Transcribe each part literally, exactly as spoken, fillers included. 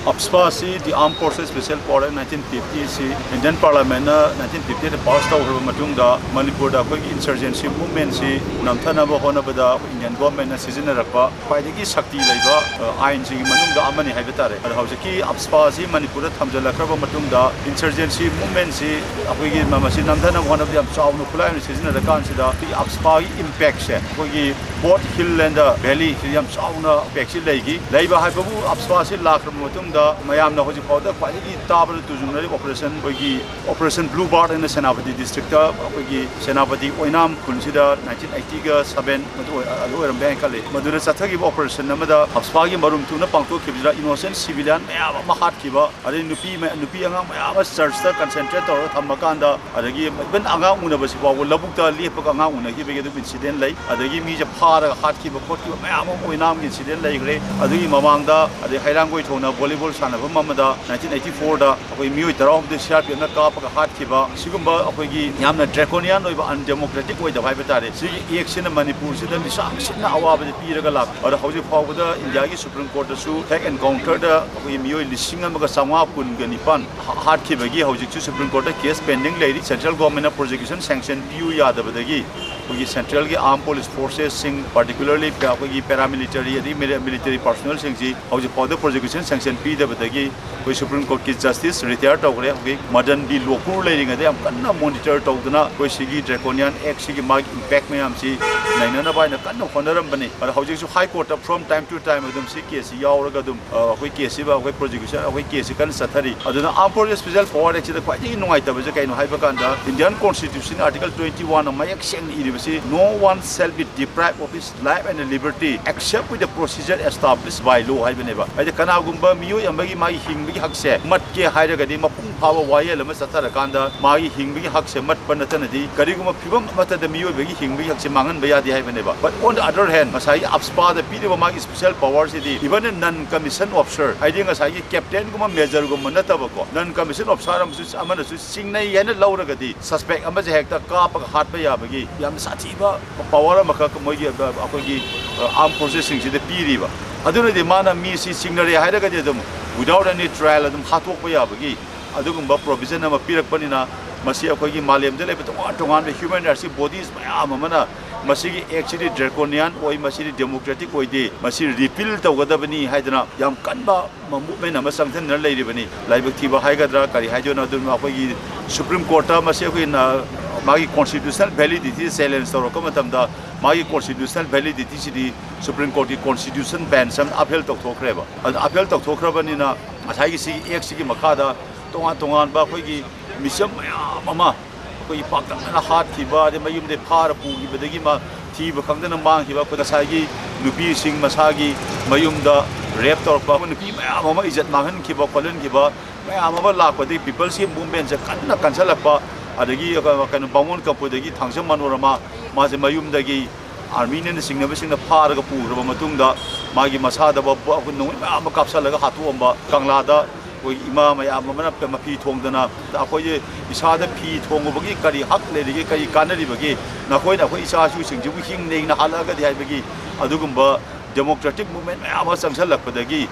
ꯑꯞꯁꯄꯥꯁꯤ, the Armed Forces Special Power Act nineteen fifty ꯁꯤ Indian Parliament ꯅ nineteen fifty ꯗ pass ꯇꯧꯈ꯭ꯔꯕ ꯃꯇꯨꯡꯗ, ꯃꯅꯤꯄꯨꯔꯗ ꯑꯩꯈꯣꯏꯒꯤ insurgency movement ꯁꯤ ꯅꯝꯊꯅꯕ ꯍꯣꯠꯅꯕꯗ ꯑꯩꯈꯣꯏ Indian government ꯅ ꯁꯤꯖꯤꯟꯅꯔꯛꯄ ꯈ꯭ꯋꯥꯏꯗꯒꯤ ꯁꯛꯇꯤ ꯂꯩꯕ, ꯑ, ꯑꯥꯏꯟꯁꯤꯡꯒꯤ ꯃꯅꯨꯡꯗ ꯑꯃꯅꯤ ꯍꯥꯏꯕ ꯇꯥꯔꯦ꯫ ꯑꯗꯣ ꯍꯧꯖꯤꯛꯀꯤ ꯑꯞꯁꯄꯥꯁꯤ ꯃꯅꯤꯄꯨꯔꯗ ꯊꯝꯖꯤꯜꯂꯛꯈ꯭ꯔꯕ ꯃꯇꯨꯡꯗ, insurgency movement ꯁꯤ ꯑꯩꯈꯣꯏꯒꯤ ꯃ-, ꯃꯁꯤ ꯅꯝꯊꯅꯕ ꯍꯣꯠꯅꯕꯗ ꯌꯥꯝ ꯆꯥꯎꯅ ꯈꯨꯠꯂꯥꯏ ꯑꯣꯏꯅ ꯁꯤꯖꯤꯟꯅꯔꯀꯥꯟꯁꯤꯗ, ꯑꯩꯈꯣꯏꯒꯤ ꯑꯞꯁꯄꯥꯒꯤ impact ꯁꯦ ꯑꯩꯈꯣꯏꯒꯤ both hill and the valley ꯁꯤ ꯌꯥꯝ ꯆꯥꯎꯅ impact ꯁꯤ ꯂꯩꯈꯤ꯫ ꯂꯩꯕ ꯍꯥꯏꯕꯕꯨ, ꯑꯞꯁꯄꯥꯁꯤ ꯂꯥꯛꯈ꯭ꯔꯕ ꯃꯇꯨꯡꯗ ꯃꯌꯥꯝꯅ ꯍꯧꯖꯤꯛ ꯐꯥꯎꯗ ꯈ꯭ꯋꯥꯏꯗꯒꯤ ꯇꯥꯕꯗ ꯇꯨꯖꯨꯡꯅꯔꯤꯕ operation, ꯑꯩꯈꯣꯏꯒꯤ Operation Blue Bird ꯍꯥꯏꯅ ꯁꯦꯅꯥꯄꯇꯤ district ꯇ, ꯑꯩꯈꯣꯏꯒꯤ ꯁꯦꯅꯥꯄꯇꯤ ꯑꯣꯏꯅꯥꯝ ꯈꯨꯜꯁꯤꯗ nineteen eighty ꯒ seven, ꯃꯗꯨ ꯑꯣꯏ-, ꯑꯗꯨ ꯑꯣꯏꯔꯝꯕ ꯌꯥꯏꯅ ꯈꯜꯂꯤ꯫ ꯃꯗꯨꯗ ꯆꯠꯊꯈꯤꯕ operation ꯑꯃꯗ ꯑꯞꯁꯄꯥꯒꯤ ꯃꯔꯨꯝ ꯊꯨꯅ ꯄꯥꯡꯊꯣꯛꯈꯤꯕꯁꯤꯗ innocent civilian ꯃꯌꯥꯝ ꯑꯃ ꯍꯥꯠꯈꯤꯕ, ꯑꯗꯩ ꯅꯨꯄꯤ ꯃ-, ꯅꯨꯄꯤ ꯑꯉꯥꯡ ꯃꯌꯥꯝ ꯑꯃ church ꯇ concentrate ꯇꯧꯔꯒ ꯊꯝꯃꯀꯥꯟꯗ, ꯑꯗꯒꯤ even ꯑꯉꯥꯡ ꯎꯅꯕꯁꯤ ꯐꯥꯎꯕ ꯂꯧꯕꯨꯛꯇ ꯂꯦꯞꯄꯒ ꯑꯉꯥꯡ ꯎꯅꯈꯤꯕꯒꯤ ꯑꯗꯨꯝ incident ꯂꯩ꯫ ꯑꯗꯒꯤ ꯃꯤꯁꯦ ꯐꯥꯔꯒ ꯍꯥꯠꯈꯤꯕ ꯈꯣꯠꯈꯤꯕ ꯃꯌꯥꯝ ꯑꯃ ꯑꯣꯏꯅꯥꯝꯒꯤ incident ꯂꯩꯈ꯭ꯔꯦ꯫ ꯑꯗꯨꯒꯤ ꯃꯃꯥꯡꯗ, ꯑꯗꯩ ꯍꯩꯔꯥꯡꯒꯣꯏ ꯊꯣꯡꯅ volleyball ꯁꯥꯟꯅꯐꯝ ꯑꯃꯗ nineteen eighty four ꯗ ꯑꯩꯈꯣꯏ ꯃꯤꯑꯣꯏ ꯇꯔꯥꯍꯨꯝꯗꯣꯏ C R P F ꯅ ꯀꯥꯞꯄꯒ ꯍꯥꯠꯈꯤꯕ, ꯁꯤꯒꯨꯝꯕ ꯑꯩꯈꯣꯏꯒꯤ ꯌꯥꯝꯅ draconian ꯑꯣꯏꯕ, undemocratic ꯑꯣꯏꯗꯕ ꯍꯥꯏꯕ ꯇꯥꯔꯦ, ꯁꯤꯒꯤ act ꯁꯤꯅ ꯃꯅꯤꯄꯨꯔꯁꯤꯗ ꯂꯤꯁꯥꯡ ꯁꯤꯠꯅ ꯑꯋꯥꯕꯗꯤ ꯄꯤꯔꯒ ꯂꯥꯛꯄ꯫ ꯑꯗꯣ ꯍꯧꯖꯤꯛ ꯐꯥꯎꯕꯗ ꯏꯟꯗꯤꯌꯥꯒꯤ Supreme Court ꯇꯁꯨ ꯍꯦꯛ encounter ꯗ ꯑꯩꯈꯣꯏꯒꯤ ꯃꯤꯑꯣꯏ ꯂꯤꯁꯤꯡ ꯑꯃꯒ ꯆꯥꯝꯃꯉꯥ ꯀꯨꯟꯒ ꯅꯤꯄꯥꯟ ꯍꯥ-, ꯍꯥꯠꯈꯤꯕꯒꯤ ꯍꯧꯖꯤꯛꯁꯨ Supreme Court ꯇ case pending ꯂꯩꯔꯤ꯫ Central government ꯅ prosecution sanction ꯄꯤꯌꯨ ꯌꯥꯗꯕꯗꯒꯤ ꯑꯩꯈꯣꯏꯒꯤ central ꯒꯤ armed police forces ꯁꯤꯡ, particularly ꯑꯩꯈꯣꯏꯒꯤ paramilitary ꯑꯗꯒꯤ mili-, military personnel ꯁꯤꯡꯁꯤ ꯍꯧꯖꯤꯛ ꯐꯥꯎꯗ prosecution sanction ꯄꯤꯗꯕꯗꯒꯤ ꯑꯩꯈꯣꯏ Supreme Court ꯀꯤ justice retire ꯇꯧꯈ꯭ꯔꯦ, ꯍꯧꯖꯤꯛ ꯃꯗꯟ ꯕꯤ ꯂꯣꯀꯨꯔ ꯂꯩꯔꯤꯉꯩꯗ ꯌꯥꯝ ꯀꯟꯅ monitor ꯇꯧꯗꯅ ꯑꯩꯈꯣꯏ ꯁꯤꯒꯤ draconian act ꯁꯤꯒꯤ ꯃꯥꯒꯤ impact ꯃꯌꯥꯝꯁꯤ ꯅꯩꯅꯅꯕ ꯍꯥꯏꯅ ꯀꯟꯅ ꯍꯣꯠꯅꯔꯝꯕꯅꯤ꯫ ꯑꯗꯣ ꯍꯧꯖꯤꯛꯁꯨ High Court ꯇ from time to time ꯑꯗꯨꯝ ꯁꯤ case ꯁꯤ ꯌꯥꯎꯔꯒ ꯑꯗꯨꯝ, ꯑ, ꯑꯩꯈꯣꯏ case ꯁꯤꯕ, ꯑꯩꯈꯣꯏ prosecution, ꯑꯩꯈꯣꯏ case ꯁꯤ ꯀꯟꯅ ꯆꯠꯊꯔꯤ꯫ ꯑꯗꯨꯅ Armed Forces Special Power Act ꯁꯤꯗ ꯈ꯭ꯋꯥꯏꯗꯒꯤ ꯅꯨꯡꯉꯥꯏꯇꯕꯁꯦ ꯀꯩꯅꯣ ꯍꯥꯏꯕ ꯀꯥꯟꯗ, Indian Constitution Article twenty one ꯅ ꯃꯌꯦꯛ ꯁꯦꯡꯅ ꯏꯔꯤꯕꯁꯤ, "No one shall be deprived of his life and liberty except with the procedure established by law" ꯍꯥꯏꯕꯅꯦꯕ꯫ ꯍꯥꯏꯗꯤ ꯀꯅꯥꯒꯨꯝꯕ ꯃꯤꯑꯣꯏ ꯑꯃꯒꯤ ꯃꯥꯒꯤ ꯍꯤꯡꯕꯒꯤ ꯍꯛꯁꯦ ꯃꯠꯀꯦ ꯍꯥꯏꯔꯒꯗꯤ, ꯃꯄꯨꯡ ꯐꯥꯕ ꯋꯥꯌꯦꯜ ꯑꯃ ꯆꯠꯊꯔꯀꯥꯟꯗ ꯃꯥꯒꯤ ꯍꯤꯡꯕꯒꯤ ꯍꯛꯁꯦ ꯃꯠꯄ ꯅꯠꯇꯅꯗꯤ ꯀꯔꯤꯒꯨꯝꯕ ꯐꯤꯕꯝ ꯑꯃꯠꯇꯗ ꯃꯤꯑꯣꯏꯕꯒꯤ ꯍꯤꯡꯕꯒꯤ ꯍꯛꯁꯦ ꯃꯥꯡꯍꯟꯕ ꯌꯥꯗꯦ ꯍꯥꯏꯕꯅꯦꯕ꯫ But on the other hand, ꯉꯁꯥꯏꯒꯤ ꯑꯞꯁꯄꯥꯗ ꯄꯤꯔꯤꯕ ꯃꯥꯒꯤ special power ꯁꯤꯗꯤ, even non commission officer, ꯍꯥꯏꯗꯤ ꯉꯁꯥꯏꯒꯤ captain ꯒꯨꯝꯕ, major ꯒꯨꯝꯕ ꯅꯠꯇꯕꯀꯣ, non commission officer ꯑꯃꯁꯨ, ꯑꯃꯅꯁꯨ ꯁꯤꯡꯅꯩ ꯍꯥꯏꯅ ꯂꯧꯔꯒꯗꯤ, suspect ꯑꯃꯁꯦ ꯍꯦꯛꯇ ꯀꯥꯞꯄꯒ ꯍꯥꯠꯄ ꯌꯥꯕꯒꯤ ꯌꯥꯝ ꯁꯥꯊꯤꯕ power ꯑꯃꯈꯛ ꯃꯣꯏꯒꯤ, ꯑ, ꯑꯩꯈꯣꯏꯒꯤ, ꯑ, armed forces ꯁꯤꯡꯁꯤꯗ ꯄꯤꯔꯤꯕ꯫ ꯑꯗꯨꯅꯗꯤ ꯃꯥꯅ ꯃꯤꯁꯤ ꯁꯤꯡꯅꯔꯦ ꯍꯥꯏꯔꯒꯗꯤ ꯑꯗꯨꯝ without any trial ꯑꯗꯨꯝ ꯍꯥꯠꯇꯣꯛꯄ ꯌꯥꯕꯒꯤ ꯑꯗꯨꯒꯨꯝꯕ provision ꯑꯃ ꯄꯤꯔꯛꯄꯅꯤꯅ, ꯃꯁꯤ ꯑꯩꯈꯣꯏꯒꯤ ꯃꯥꯂꯦꯝꯗ ꯂꯩꯕ ꯇꯣꯉꯥꯟ ꯇꯣꯉꯥꯟꯕ human rights ꯀꯤ bodies ꯃꯌꯥꯝ ꯑꯃꯅ ꯃꯁꯤꯒꯤ act ꯁꯤꯗꯤ draconian ꯑꯣꯏ, ꯃꯁꯤꯗꯤ democratic ꯑꯣꯏꯗꯦ, ꯃꯁꯤ repeal ꯇꯧꯒꯗꯕꯅꯤ ꯍꯥꯏꯗꯅ ꯌꯥꯝ ꯀꯟꯕ movement ꯑꯃ ꯆꯪꯁꯤꯟꯗꯨꯅ ꯂꯩꯔꯤꯕꯅꯤ꯫ ꯂꯥꯏꯕꯛ ꯊꯤꯕ ꯍꯥꯏꯒꯗ꯭ꯔꯥ ꯀꯔꯤ ꯍꯥꯏꯗꯣꯏꯅꯣ, ꯑꯗꯨꯅ ꯑꯩꯈꯣꯏꯒꯤ Supreme Court ꯇ ꯃꯁꯤ ꯑꯩꯈꯣꯏꯅ ꯃꯥꯒꯤ constitutional validity challenge ꯇꯧꯔꯛꯄ ꯃꯇꯝꯗ, ꯃꯥꯒꯤ constitutional validity ꯁꯤꯗꯤ Supreme Court ꯀꯤ constitution bench ꯑꯃꯅ upheld ꯇꯧꯊꯣꯛꯈ꯭ꯔꯦꯕ꯫ ꯑꯗꯨ upheld ꯇꯧꯊꯣꯛꯈ꯭ꯔꯕꯅꯤꯅ, ꯉꯁꯥꯏꯒꯤ ꯁꯤꯒꯤ act ꯁꯤꯒꯤ ꯃꯈꯥꯗ ꯇꯣꯉꯥꯟ ꯇꯣꯉꯥꯟꯕ ꯑꯩꯈꯣꯏꯒꯤ ꯃꯤꯆꯝ ꯃꯌꯥꯝ ꯑꯃ ꯑꯩꯈꯣꯏꯒꯤ ꯄꯥꯛꯇꯛꯅꯅ ꯍꯥꯠꯈꯤꯕ, ꯑꯗꯩ ꯃꯌꯨꯝꯗꯩ ꯐꯥꯔ ꯄꯨꯈꯤꯕꯗꯒꯤ ꯃꯥ ꯊꯤꯕ ꯈꯪꯗꯅ ꯃꯥꯡꯈꯤꯕ, ꯑꯩꯈꯣꯏ ꯉꯁꯥꯏꯒꯤ ꯅꯨꯄꯤꯁꯤꯡ ꯃꯁꯥꯒꯤ ꯃꯌꯨꯝꯗ rape ꯇꯧꯔꯛꯄ, ꯑꯩꯈꯣꯏ ꯅꯨꯄꯤ ꯃꯌꯥꯝ ꯑꯃ ꯏꯖꯠ ꯃꯥꯡꯍꯟꯈꯤꯕ ꯈꯣꯠꯍꯟꯈꯤꯕ ꯃꯌꯥꯝ ꯑꯃ ꯂꯥꯛꯄꯗꯒꯤ people's ꯒꯤ movement ꯁꯦ ꯀꯟꯅ ꯀꯟꯁꯜꯂꯛꯄ, ꯑꯗꯒꯤ ꯀꯩꯅꯣ ꯕꯥꯃꯣꯟ ꯀꯝꯄꯨꯗꯒꯤ ꯊꯥꯡꯖꯝ ꯃꯅꯣꯔꯃꯥ, ꯃꯥꯁꯦ ꯃꯌꯨꯝꯗꯒꯤ army ꯅ ꯆꯤꯡꯅꯕꯁꯤꯡꯅ ꯐꯥꯔꯒ ꯄꯨꯈ꯭ꯔꯕ ꯃꯇꯨꯡꯗ, ꯃꯥꯒꯤ ꯃꯁꯥꯗ ꯕ-, ꯕ-, ꯑꯩꯈꯣꯏ ꯅꯣꯡꯃꯩ ꯃꯌꯥꯝ ꯑꯃ ꯀꯥꯞꯁꯜꯂꯒ ꯍꯥꯠꯇꯣꯛꯑꯝꯕ, ꯀꯪꯂꯥꯗ ꯑꯩꯈꯣꯏ ꯏꯃꯥ ꯃꯌꯥꯝ ꯑꯃꯅ ꯃꯐꯤ ꯊꯣꯡꯗꯅ, ꯑꯩꯈꯣꯏꯁꯦ ꯏꯁꯥꯗ ꯐꯤ ꯊꯣꯡꯉꯨꯕꯒꯤ ꯀꯔꯤ ꯍꯛ ꯂꯩꯔꯤꯒꯦ, ꯀꯔꯤ ꯀꯥꯟꯅꯔꯤꯕꯒꯦ, ꯅꯈꯣꯏꯅ ꯑꯩꯈꯣꯏ ꯏꯆꯥ ꯏꯁꯨꯁꯤꯡꯁꯤꯕꯨ ꯍꯤꯡꯅ ꯍꯤꯡꯅ ꯍꯥꯠꯂꯛꯑꯒꯗꯤ ꯍꯥꯏꯕꯒꯤ ꯑꯗꯨꯒꯨꯝꯕ democratic movement ꯃꯌꯥꯝ ꯑꯃ ꯆꯪꯁꯜꯂꯛꯄꯗꯒꯤ,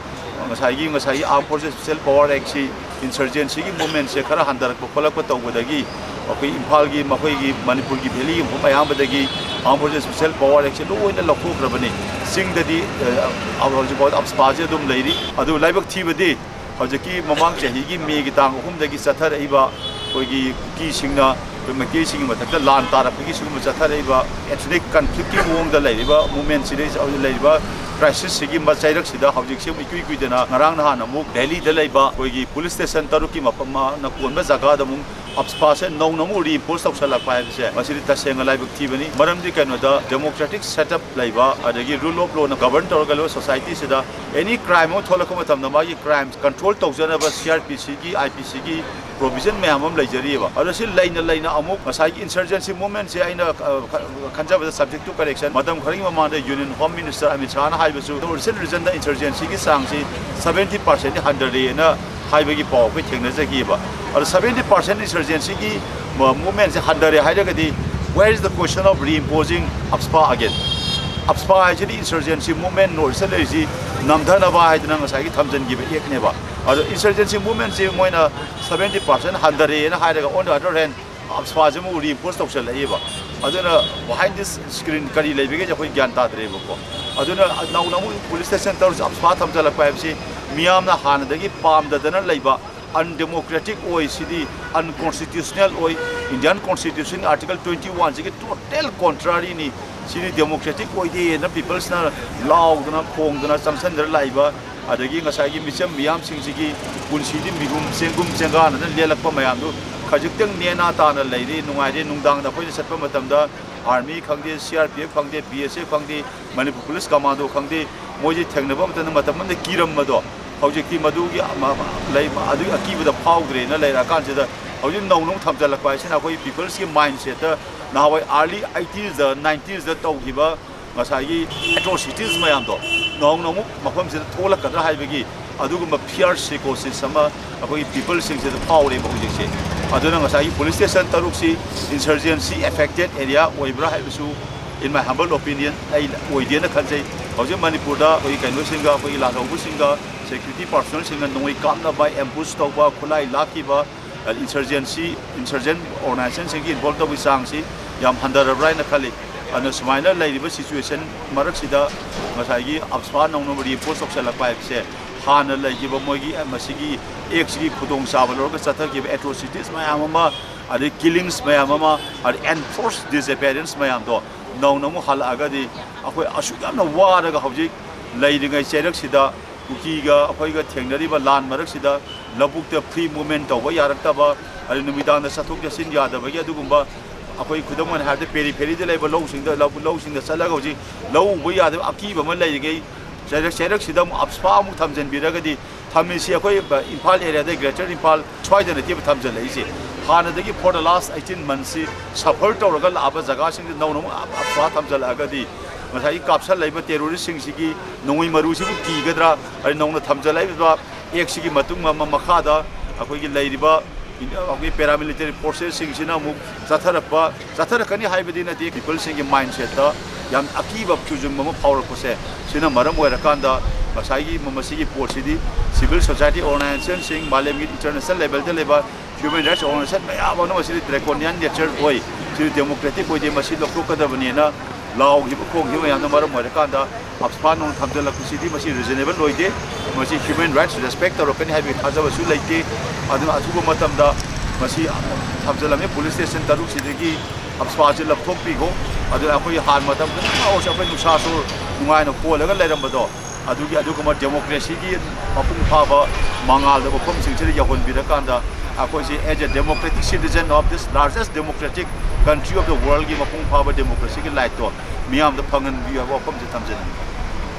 ꯉꯁꯥꯏꯒꯤ, ꯉꯁꯥꯏꯒꯤ Armed Forces Special Power Act ꯁꯤ insurgency ꯒꯤ movement ꯁꯦ ꯈꯔ ꯍꯟꯊꯔꯛꯄ ꯈꯣꯠꯂꯛꯄ ꯇꯧꯕꯗꯒꯤ, ꯑꯩꯈꯣꯏ ꯏꯝꯐꯥꯜꯒꯤ, ꯃꯈꯣꯏꯒꯤ ꯃꯅꯤꯄꯨꯔꯒꯤ valley ꯃꯐꯝ ꯑꯌꯥꯝꯕꯗꯒꯤ Armed Forces Special Power Act ꯁꯦ ꯂꯣꯏꯅ ꯂꯧꯊꯣꯛꯈ꯭ꯔꯕꯅꯤ꯫ ꯆꯤꯡꯗꯗꯤ, ꯑ, ꯍꯧꯖꯤꯛꯐꯥꯎ AFSPA ꯁꯦ ꯑꯗꯨꯝ ꯂꯩꯔꯤ꯫ ꯑꯗꯨ ꯂꯥꯏꯕꯛ ꯊꯤꯕꯗꯤ, ꯍꯧꯖꯤꯛꯀꯤ ꯃꯃꯥꯡ ꯆꯍꯤꯒꯤ ꯃꯦꯒꯤ ꯇꯥꯡ ꯑꯍꯨꯝꯗꯒꯤ ꯆꯠꯊꯔꯛꯏꯕ ꯑꯩꯈꯣꯏꯒꯤ ꯀꯨꯀꯤꯁꯤꯡꯅ ꯑꯩꯈꯣꯏ ꯃꯩꯇꯩꯁꯤꯡꯒꯤ ꯃꯊꯛꯇ ꯂꯥꯟ ꯇꯥꯔꯛꯄꯒꯤ ꯁꯤꯒꯨꯝꯕ ꯆꯠꯊꯔꯛꯏꯕ ethnic conflict ꯀꯤ ꯃꯑꯣꯡꯗ ꯂꯩꯔꯤꯕ movement ꯁꯤꯗꯩ ꯍꯧꯖꯤꯛ ꯂꯩꯔꯤꯕ crisis ꯁꯤꯒꯤ ꯃ-, ꯆꯩꯔꯛꯁꯤꯗ ꯍꯧꯖꯤꯛꯁꯦ ꯑꯃꯨꯛ ꯏꯀꯨꯏ ꯀꯨꯏꯗꯅ ꯉꯔꯥꯡ ꯅꯍꯥꯟ ꯑꯃꯨꯛ ꯗꯦꯜꯂꯤꯗ ꯂꯩꯕ ꯑꯩꯈꯣꯏꯒꯤ police station ꯇꯔꯨꯛꯀꯤ ꯃꯐꯝ ꯃꯥꯅ ꯀꯣꯟꯕ ꯖꯒꯥꯗ ꯑꯃꯨꯛ AFSPA ꯁꯦ ꯅꯧꯅ ꯑꯃꯨꯛ reinforce ꯇꯧꯁꯜꯂꯛꯄ ꯍꯥꯏꯕꯁꯦ, ꯃꯁꯤꯗꯤ ꯇꯁꯦꯡꯅ ꯂꯥꯏꯕꯛ ꯊꯤꯕꯅꯤ꯫ ꯃꯔꯝꯗꯤ ꯀꯩꯅꯣꯗ, democratic setup ꯂꯩꯕ, ꯑꯗꯒꯤ rule of law ꯅ govern ꯇꯧꯔꯒ ꯂꯩꯕ society ꯁꯤꯗ any crime ꯑꯃ ꯊꯣꯛꯂꯛꯄ ꯃꯇꯝꯗ ꯃꯥꯒꯤ crimes control ꯇꯧꯖꯅꯕ CRPC ꯒꯤ, IPC ꯒꯤ provision ꯃꯌꯥꯝ ꯑꯃ ꯂꯩꯖꯔꯤꯑꯕ꯫ ꯑꯗꯣ ꯁꯤ ꯂꯩꯅ ꯂꯩꯅ ꯑꯃꯨꯛ ꯉꯁꯥꯏꯒꯤ insurgency movement ꯁꯦ ꯑꯩꯅ, ꯑ, ꯈ-, ꯈꯟꯖꯕꯗ subject to correction, ꯃꯇꯝ ꯈꯔꯒꯤ ꯃꯃꯥꯡꯗ Union Home Minister ꯑꯃꯤꯠ ꯁꯥꯍꯅ ꯍꯥꯏꯕꯁꯨ recent, recent ꯗ insurgency ꯒꯤ ꯆꯥꯡꯁꯤ seventy percent ꯗꯤ ꯍꯟꯊꯔꯦꯅ ꯍꯥꯏꯕꯒꯤ ꯄꯥꯎ ꯑꯩꯈꯣꯏ ꯊꯦꯡꯅꯖꯈꯤꯑꯕ꯫ ꯑꯗꯣ seventy percent insurgency ꯒꯤ ꯃ-, movement ꯁꯦ ꯍꯟꯊꯔꯦ ꯍꯥꯏꯔꯒꯗꯤ, where is the question of reimposing AFSPA again? ꯑꯞꯁꯄꯥ ꯍꯥꯏꯁꯤꯗꯤ insurgency movement North East ꯂꯩꯔꯤꯁꯤ ꯅꯝꯊꯅꯕ ꯍꯥꯏꯗꯅ ꯉꯁꯥꯏꯒꯤ ꯊꯝꯖꯤꯟꯈꯤꯕ act ꯅꯦꯕ꯫ ꯑꯗꯣ insurgency movement ꯁꯤ ꯃꯣꯏꯅ seventy percent ꯍꯟꯊꯔꯛꯑꯦꯅ ꯍꯥꯏꯔꯒ, on the other hand, ꯑꯞꯁꯄꯥꯁꯤ ꯑꯃꯨꯛ reinforce ꯇꯧꯁꯜꯂꯛꯏꯕ꯫ ꯑꯗꯨꯅ behind this screen ꯀꯔꯤ ꯂꯩꯕꯒꯦ ꯑꯩꯈꯣꯏ ꯒ꯭ꯌꯥꯟ ꯇꯥꯗ꯭ꯔꯦꯕꯀꯣ꯫ ꯑꯗꯨꯅ ꯅꯧꯅ ꯑꯃꯨꯛ police station ꯇꯧꯔꯁꯤ ꯑꯞꯁꯄꯥ ꯊꯝꯖꯤꯜꯂꯛꯄ ꯍꯥꯏꯕꯁꯤ ꯃꯤꯌꯥꯝꯅ ꯍꯥꯟꯅꯗꯒꯤ ꯄꯥꯝꯗꯗꯅ ꯂꯩꯕ, undemocratic ꯑꯣꯏ, ꯁꯤꯗꯤ unconstitutional ꯑꯣꯏ, Indian Constitution Article twenty one ꯁꯤꯒꯤ total contrary ꯅꯤ꯫ ꯁꯤꯗꯤ democratic ꯑꯣꯏꯗꯦꯅ people's ꯅ ꯂꯥꯎꯗꯅ ꯈꯣꯡꯗꯅ ꯆꯪꯁꯟꯗꯅ ꯂꯥꯛꯏꯕ, ꯑꯗꯒꯤ ꯉꯁꯥꯏꯒꯤ ꯃꯤꯆꯝ ꯃꯤꯌꯥꯝꯁꯤꯡꯁꯤꯒꯤ ꯄꯨꯟꯁꯤꯗꯤ ꯃꯤꯍꯨꯝ ꯆꯦꯡꯒꯨꯝ ꯆꯦꯡꯒꯥꯟꯅꯗꯅ ꯂꯦꯜꯂꯛꯄ ꯃꯌꯥꯝꯗꯨ ꯈꯖꯤꯛꯇꯪ ꯅꯦꯅꯥ ꯇꯥꯅ ꯂꯩꯔꯦ, ꯅꯨꯡꯉꯥꯏꯔꯦ꯫ ꯅꯨꯡꯗꯥꯡꯗ ꯑꯩꯈꯣꯏꯅ ꯆꯠꯄ ꯃꯇꯝꯗ army ꯈꯪꯗꯦ, C R P F ꯈꯪꯗꯦ, B S F ꯈꯪꯗꯦ, Manipur Police Commando ꯈꯪꯗꯦ, ꯃꯣꯏꯁꯤ ꯊꯦꯡꯅꯕ ꯃꯇꯝꯗ ꯃꯇꯝ ꯑꯃꯗ ꯀꯤꯔꯝꯕꯗꯣ, ꯍꯧꯖꯤꯛꯇꯤ ꯃꯗꯨꯒꯤ ꯑꯃ-, ꯂꯩ-, ꯑꯗꯨꯒꯤ ꯑꯀꯤꯕꯗ ꯐꯥꯎꯗ꯭ꯔꯦꯅ ꯂꯩꯔꯛꯑꯀꯥꯟꯁꯤꯗ, ꯍꯧꯖꯤꯛ ꯅꯧꯅ ꯑꯃꯨꯛ ꯊꯝꯖꯤꯜꯂꯛꯄ ꯍꯥꯏꯁꯤꯅ ꯑꯩꯈꯣꯏ people's ꯀꯤ mindset ꯇ ꯅꯍꯥꯟꯋꯥꯏ early eighties ꯗ, nineties ꯗ ꯇꯧꯈꯤꯕ ꯉꯁꯥꯏꯒꯤ atrocities ꯃꯌꯥꯝꯗꯣ ꯅꯧꯅ ꯑꯃꯨꯛ ꯃꯐꯝꯁꯤꯗ ꯊꯣꯛꯂꯛꯀꯗ꯭ꯔꯥ ꯍꯥꯏꯕꯒꯤ ꯑꯗꯨꯒꯨꯝꯕ fear psychosis ꯑꯃ ꯑꯩꯈꯣꯏꯒꯤ peopleꯁꯤꯡꯁꯤꯗ ꯐꯥꯎꯔꯦꯕ ꯍꯧꯖꯤꯛꯁꯦ꯫ ꯑꯗꯨꯅ ꯉꯁꯥꯏꯒꯤ police station ꯇꯔꯨꯛꯁꯤ insurgency affected area ꯑꯣꯏꯕ꯭ꯔꯥ ꯍꯥꯏꯕꯁꯨ, in my humble opinion, ꯑꯩ ꯑꯣꯏꯗꯦꯅ ꯈꯟꯖꯩ꯫ ꯍꯧꯖꯤꯛ ꯃꯅꯤꯄꯨꯔꯗ ꯑꯩꯈꯣꯏꯒꯤ ꯀꯩꯅꯣꯁꯤꯡꯒ, ꯑꯩꯈꯣꯏꯒꯤ ꯂꯥꯜꯍꯧꯕꯁꯤꯡꯒ, security personnelꯁꯤꯡꯅ ꯅꯣꯡꯃꯩ ꯀꯥꯞꯅꯕ, ambush ꯇꯧꯕ, ꯈꯨꯠꯂꯥꯏ ꯂꯥꯛꯈꯤꯕ, insurgency, insurgent organizationꯁꯤꯡꯒꯤ involve ꯇꯧꯕꯒꯤ ꯆꯥꯡꯁꯤ ꯌꯥꯝ ꯍꯟꯊꯔꯕ꯭ꯔꯥ ꯍꯥꯏꯅ ꯈꯜꯂꯤ꯫ ꯑꯗꯨꯅ ꯁꯨꯃꯥꯏꯅ ꯂꯩꯔꯤꯕ situation ꯃꯔꯛꯁꯤꯗ ꯉꯁꯥꯏꯒꯤ ꯑꯞꯁꯄꯥ ꯅꯧꯅ reinforce ꯇꯧꯁꯜꯂꯛꯄ ꯍꯥꯏꯕꯁꯦ, ꯍꯥꯟꯅ ꯂꯩꯈꯤꯕ ꯃꯣꯏꯒꯤ ꯃꯁꯤꯒꯤ actꯁꯤꯒꯤ ꯈꯨꯗꯣꯡꯆꯥꯕ ꯂꯧꯔꯒ ꯆꯠꯊꯈꯤꯕ atrocities ꯃꯌꯥꯝ ꯑꯃ, ꯑꯗꯩ killings ꯃꯌꯥꯝ ꯑꯃ, ꯑꯗꯩ enforced disappearance ꯃꯌꯥꯝꯗꯣ ꯅꯧꯅ ꯑꯃꯨꯛ ꯍꯜꯂꯛꯑꯒꯗꯤ, ꯑꯩꯈꯣꯏ ꯑꯁꯨꯛ ꯌꯥꯝꯅ ꯋꯥꯔꯒ ꯍꯧꯖꯤꯛ ꯂꯩꯔꯤꯉꯩ ꯆꯩꯔꯛꯁꯤꯗ ꯀꯨꯀꯤꯒ ꯑꯩꯈꯣꯏꯒ ꯊꯦꯡꯅꯔꯤꯕ ꯂꯥꯟ ꯃꯔꯛꯁꯤꯗ ꯂꯧꯕꯨꯛꯇ free movement ꯇꯧꯕ ꯌꯥꯔꯛꯇꯕ, ꯑꯗꯩ ꯅꯨꯃꯤꯗꯥꯡꯗ ꯆꯠꯊꯣꯛ ꯆꯠꯁꯤꯟ ꯌꯥꯗꯕꯒꯤ ꯑꯗꯨꯒꯨꯝꯕ, ꯑꯩꯈꯣꯏ ꯈꯨꯗꯝ ꯑꯣꯏꯅ ꯍꯥꯏꯔꯕꯗ peripheryꯗ ꯂꯩꯕ ꯂꯧꯁꯤꯡꯗ, ꯂꯧ-, ꯂꯧꯁꯤꯡꯗ ꯆꯠꯂꯒ ꯍꯧꯖꯤꯛ ꯂꯧ ꯎꯕ ꯌꯥꯗꯕ ꯑꯀꯤꯕ ꯑꯃ ꯂꯩꯔꯤꯉꯩ ꯆꯩꯔꯛ-, ꯆꯩꯔꯛꯁꯤꯗ ꯑꯃꯨꯛ ꯑꯞꯁꯄꯥ ꯑꯃꯨꯛ ꯊꯝꯖꯤꯟꯕꯤꯔꯒꯗꯤ, ꯊꯝꯃꯤꯁꯤ ꯑꯩꯈꯣꯏ ꯏꯝꯐꯥꯜ areaꯗ, greater ꯏꯝꯐꯥꯜ ꯁ꯭ꯋꯥꯏꯗ ꯅꯠꯇꯦꯕ ꯊꯝꯖꯤꯜꯂꯛꯏꯁꯦ꯫ ꯍꯥꯟꯅꯗꯒꯤ for the last eighteen monthsꯁꯤ suffer ꯇꯧꯔꯒ ꯂꯥꯛꯑꯕ ꯖꯒꯥꯁꯤꯡꯗ ꯅꯧꯅ ꯑꯃꯨꯛ ꯑꯞ-, ꯑꯞꯁꯄꯥ ꯊꯝꯖꯤꯜꯂꯛꯑꯒꯗꯤ, ꯉꯁꯥꯏꯒꯤ ꯀꯥꯞꯁꯜꯂꯛꯏꯕ terroristꯁꯤꯡꯁꯤꯒꯤ ꯅꯣꯡꯃꯩ ꯃꯔꯨꯁꯤꯕꯨ ꯀꯤꯒꯗ꯭ꯔꯥ? ꯑꯗꯩ ꯅꯧꯅ ꯊꯝꯖꯤꯜꯂꯛꯏꯕ actꯁꯤꯒꯤ ꯃꯇꯨꯡ ꯑꯃ ꯃꯈꯥꯗ ꯑꯩꯈꯣꯏꯒꯤ ꯂꯩꯔꯤꯕ ꯑꯩꯈꯣꯏꯒꯤ paramilitary forcesꯁꯤꯡꯁꯤꯅ ꯑꯃꯨꯛ ꯆꯠꯊꯔꯛꯄ, ꯆꯠꯊꯔꯛꯀꯅꯤ ꯍꯥꯏꯕꯗꯤ ꯅꯠꯇꯦ, peopleꯁꯤꯡꯒꯤ mindsetꯇ ꯌꯥꯝ ꯑꯀꯤꯕ ꯆꯨꯖꯨꯡꯕ ꯑꯃ ꯐꯥꯎꯔꯛꯄꯁꯦ, ꯁꯤꯅ ꯃꯔꯝ ꯑꯣꯏꯔꯀꯥꯟꯗ ꯉꯁꯥꯏꯒꯤ ꯃ-, ꯃꯁꯤꯒꯤ ꯄꯣꯠꯁꯤꯗꯤ civil society organizationꯁꯤꯡ, ꯃꯥꯂꯦꯝꯒꯤ international levelꯗ ꯂꯩꯕ human rights organization ꯃꯌꯥꯝ ꯑꯃꯅ ꯃꯁꯤꯗꯤ draconian nature ꯑꯣꯏ, ꯁꯤꯗꯤ democratic ꯑꯣꯏꯗꯦ, ꯃꯁꯤ ꯂꯧꯊꯣꯛꯀꯗꯕꯅꯦꯅ ꯂꯥꯎꯈꯤꯕ ꯈꯣꯡꯈꯤꯕ ꯃꯌꯥꯝꯅ ꯃꯔꯝ ꯑꯣꯏꯔꯀꯥꯟꯗ ꯑꯞꯁꯄꯥ ꯅꯣꯡ ꯊꯝꯖꯤꯜꯂꯛꯄꯁꯤꯗꯤ ꯃꯁꯤ reasonable ꯑꯣꯏꯗꯦ, ꯃꯁꯤ human rights respect ꯇꯧꯔꯛꯀꯅꯤ ꯍꯥꯏꯕꯒꯤ ꯊꯥꯖꯕꯁꯨ ꯂꯩꯇꯦ꯫ ꯑꯗꯨꯅ ꯑꯊꯨꯕ ꯃꯇꯝꯗ ꯃꯁꯤ ꯊꯝꯖꯤꯜꯂꯝꯃꯤ police station ꯇꯔꯨꯛꯁꯤꯗꯒꯤ ꯑꯞꯁꯄꯥꯁꯤ ꯂꯧꯊꯣꯛꯄꯤꯈꯣ꯫ ꯑꯗꯨꯅ ꯑꯩꯈꯣꯏ ꯍꯥꯟꯅ ꯃꯇꯝ ꯈꯤꯇꯪ ꯉꯥꯎꯔꯁꯨ ꯑꯩꯈꯣꯏ ꯅꯨꯡꯁꯥꯁꯨ ꯅꯨꯡꯉꯥꯏꯅ ꯀꯣꯜꯂꯒ ꯂꯩꯔꯝꯕꯗꯣ, ꯑꯗꯨꯒꯤ ꯑꯗꯨꯒꯨꯝꯕ democracyꯒꯤ ꯃꯄꯨꯡ ꯐꯥꯕ ꯃꯉꯥꯜꯗ ꯃꯐꯝꯁꯤꯡꯁꯤꯗ ꯌꯧꯍꯟꯕꯤꯔꯀꯥꯟꯗ ꯑꯩꯈꯣꯏꯁꯦ as a democratic citizen of this largest democratic country of the worldꯒꯤ ꯃꯄꯨꯡ ꯐꯥꯕ democracyꯒꯤ lightꯇꯣ ꯃꯤꯌꯥꯝꯗ ꯐꯪꯍꯟꯕꯤꯌꯨ ꯍꯥꯏꯕ ꯋꯥꯐꯝꯁꯦ ꯊꯝꯖꯅꯤꯡꯉꯤ꯫